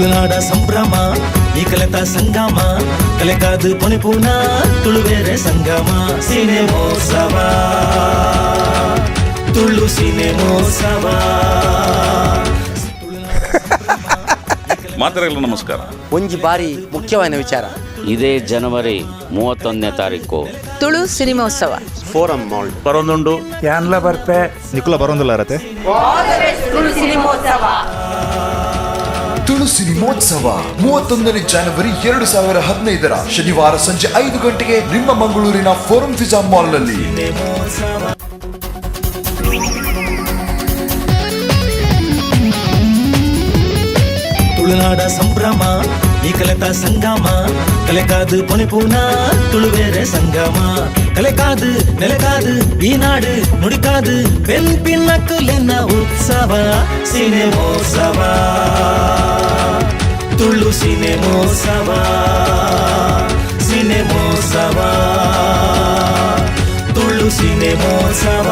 ತುಳುನಾಡ ಸಂಭ್ರಮ ಈ ಕಲೆತ ಸಂಗಮ, ಕಲೆಕಾದು ಪೊನೆಪೂನ ತುಳುವೇರೆ ಸಂಗಮ. ಸಿನೆಮೋತ್ಸವ, ತುಳು ಸಿನೆಮೋತ್ಸವ. ಮಾತ್ರೆಗಳ ನಮಸ್ಕಾರ. ಒಂಜಿ ಬಾರಿ ಮುಖ್ಯವಾದ ವಿಚಾರ. ಇದೇ ಜನವರಿ 31ನೇ ತಾರೀಕು ತುಳು ಸಿನಿಮೋತ್ಸವ. Forum mall. ಬರೋದುಂಡು. ಯಾನ್ಲ ಬರ್ಪೆ. ನಿಕುಲ ಬರೋಂದುಲ್ಲಾರತೆ. ತುಳು ಸಿನಿಮೋತ್ಸವ. ತುಳು ಸಿನಿಮೋತ್ಸವ 31ನೇ ಜನವರಿ 2015ರ ಶನಿವಾರ ಸಂಜೆ 5 ಗಂಟೆಗೆ ನಿಮ್ಮ ಮಂಗಳೂರಿನ ಫೋರಂ ಫಿಜಾ ಮಾಲ್ನಲ್ಲಿ. ಸಿನೆಮೋತ್ಸವ. ತುಳುನಾಡ ಸಂಭ್ರಮ ಈ ಕಲೆತ ಸಂಗಮ, ಕಲೆಕಾದು ಪೊನೆಪೂನ ತುಳುವೇರೆ ಸಂಗಮ. ಕಲೆಕಾದು ನೆಲೆಕಾದು ಈ ನಾಡು ನುಡಿಕಾದು ಪೆನ್ಪಿನಕುಲೆನ ಉತ್ಸವ ಸಿನೆಮೋತ್ಸವ, ತುಳು ಸಿನೆಮೋತ್ಸವ, ಸಿನೆಮೋತ್ಸವ, ತುಳು ಸಿನೆಮೋತ್ಸವ.